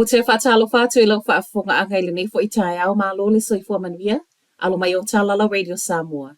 Ou te faatalofa atu i lau faafofogaaga i lenei foi taeao, malo le soifua manuia, alo mai o tala lau Radio Samoa.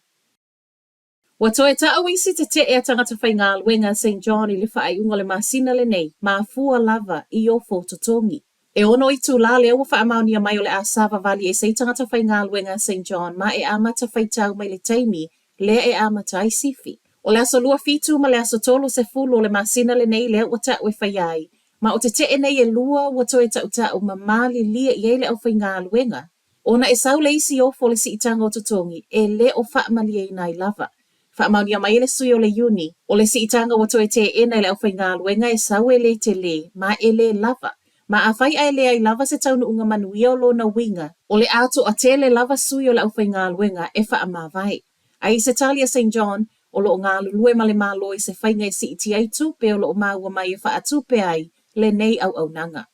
Ua toe ta'u isi tete'e a tagata faigaluega a Saint John i le faaiuga o le masina lenei, mafua lava i ofo totogi. E ono itulā lea ua faamaonia mai o le a savavali ese ai tagata faigaluega a Saint John ma e amata faitau mai le taimi lea e amata ai sifi. O le aso 27 ma le aso 30 o le masina lenei lea ua ta'u e faia ai, ma o tete'e nei e lua ua toe ta'uta'u ma malilie i ai le aufaigaluega. Ona e sau le isi ofo o le siitaga o totogi e le o faamalieina ai lava. Faamaonia mai e le sui o le Iuni, o le siitaga ua toe teena e le aufaigaluega e sau e le telē ma e le lava. Ma afai ae leai lava se taunuuga manuia o lona uiga, o le a toatele lava sui o le aufaigaluega e faamavae. Ae i se tali a Saint John, o lo o galulue ma le Malo i se faiga e siitia ai tupe o lo o maua mai e faatupe ai lenei auaunaga.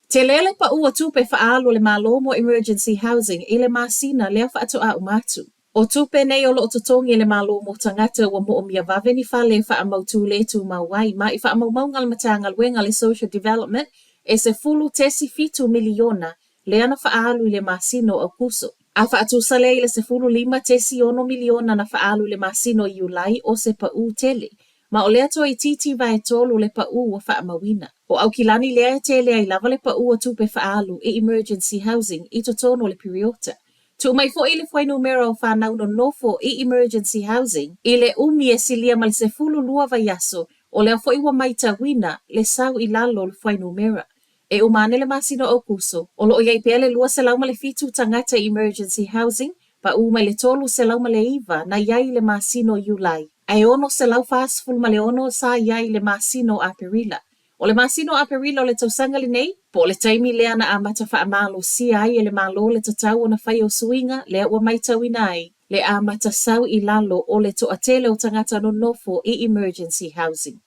Tele le pa'u o tupe faaalu a le Malo mo Emergency Housing i le masina lea faatoa uma atu. O tupe nei o lo o totogi e le Malo mo tagata ua moomia vave ni fale e faamautū le tumau ai ma i faamaumauga a le Matagaluega a le Social Development e 10.7 miliona lea na faaalu i le masina o Aukuso. A faatusa lea i le 15.6 miliona na faaalu i le masina o Iulai o se pa'u tele. Ma o lea toeitiiti vaetolu le pa'u ua faamauina. O Aukilani lea e tele ai lava le pa'u o tupe faaalu i Emergency Housing i totonu o le piriota. Tuu mai foi le fuainumera o fanau nonofo i Emergency Housing i le umi e silia ma le 12 vaiaso, o lea foi ua maitauina le sau i lalo o le fuainumera. E uma ane le masina o Aukuso, o lo o i ai pea le 207 tagata i Emergency Housing, pa'u mai le 309 na i ai i le masina o Iulai, ae 646 sa i ai i le masina o Aperila. O le masina o Aperila o le tausaga lenei, po o le taimi lea na amata faamalosia ai e le Malo le tatau ona fai o suiga lea ua maitauina ai le amata sau i lalo o le toatele o tagata nonofo i Emergency Housing.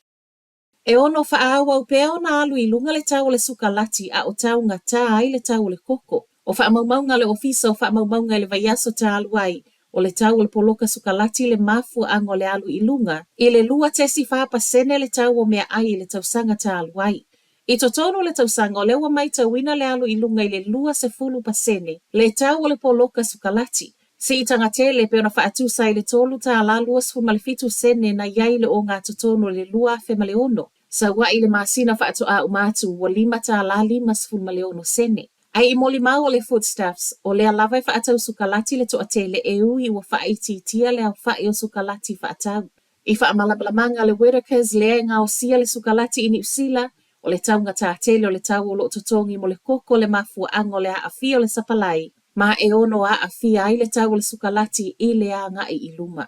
E ono faaauau pea ona alu i luga le tau o le sukalati a o taugatā ai le tau o le koko. O faamaumauga a le Ofisa o Faamaumauga i le vaiaso talu ai, o le tau o le poloka sukalati le mafuaaga o le alu i luga i le 2.4% le tau o meaai i le tausaga talu ai. I totonu o le tausaga o lea ua maitauina le alu i luga i le 20% le tau o le poloka sukalati. Siitaga tele e pei ona faatusa ai le $3.27 na i ai le ogatotonu o le 2006, saua'i i le masina faatoa uma atu ua $5.56. Ae i molimau a le Foodstuffs, o lea lava e faatau sukalati le toatele e ui ua faaitiitia le aofa'i o sukalati faatau. I faamalamalamaga a le Whittaker's lea e gaosia le sukalati i Niu Sila, o le taugatā tele o le tau o lo o totogi mo le koko le mafuaaga o le aafia o le sapalai, ma e ono aafia ai le tau o le sukalati i le agai i luma.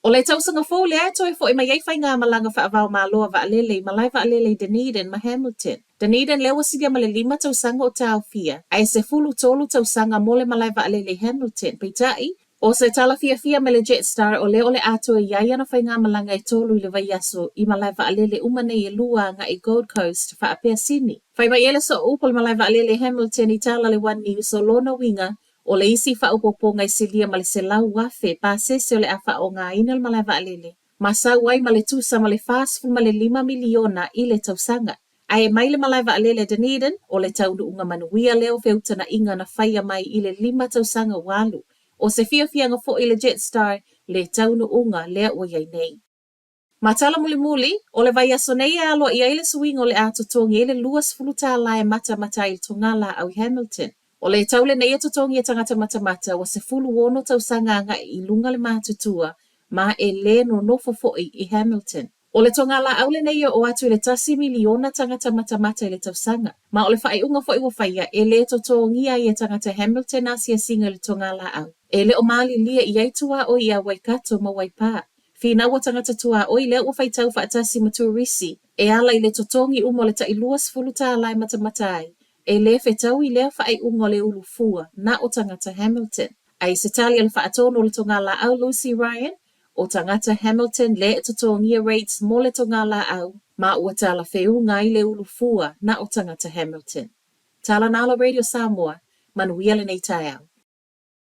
O le tausaga fou lea e toe fo'i mai ai faigamalaga faava-o-Malo a vaalele i malae vaalele i Dunedin ma Hamilton. Dunedin lea ua silia ma le lima tausaga o taofia, ae 13 tausaga mo le malae vaalele i Hamilton. Peitai, ʻO se tala fiafia mai le Jetstar o lea o le a toe i ai ana faigamalaga e tolu i le vaiaso i malae vaalele uma nei e lua agai Gold Coast faapea Sini. Fai mai ai le sooupu o le malae vaalele Hamilton i tala le One News o lona uiga o le isi faaopoopoga e silia ma le 100,000 pasese o le a faaaogaina le malae vaalele ma sau ai ma le tusa ma le $45 miliona i le tausaga. Ae mai le malae vaalele a Dunedin, o le taunuuga manuia lea o feutanaʻiga na faia mai i le lima tausaga ua alu. O se fiafiaga foi i le Jetstar le taunuuga lea ua i ai nei. Ma tala mulimuli, o le vaiaso nei e aloaia ai le suiga o le a totogi ai le $20 e matamata ai i le togalaau i Hamilton. O le tau lenei e totogi e tagata matamata ua 16 tausaga agai i luga le matutua ma e le nonofo foi i Hamilton. O le togalaau lenei e oo atu i le tasi miliona tagata matamata i le tausaga. Ma o le faaiuga foi ua faia, e le totogia ai e tagata Hamilton asiasiga i le togalaau. E le o malilie i ai tuaoi ia Waikato ma Waipā. Finau o tagata tuaoi lea ua faitau faatasi ma turisi e ala i le totogi uma o le tai $20 e matamata ai, e le fetaui lea faaiuga o le ulu fua na o tagata Hamilton. Ae i se tali a le faatonu o le togalaau Lucy Ryan, O tagata Hamilton lea e totogia rates mo le togalaau ma ua talafeuga ai le ulu fua na o tagata Hamilton. Tala Nalo Radio Samoa, manuia lenei taeao.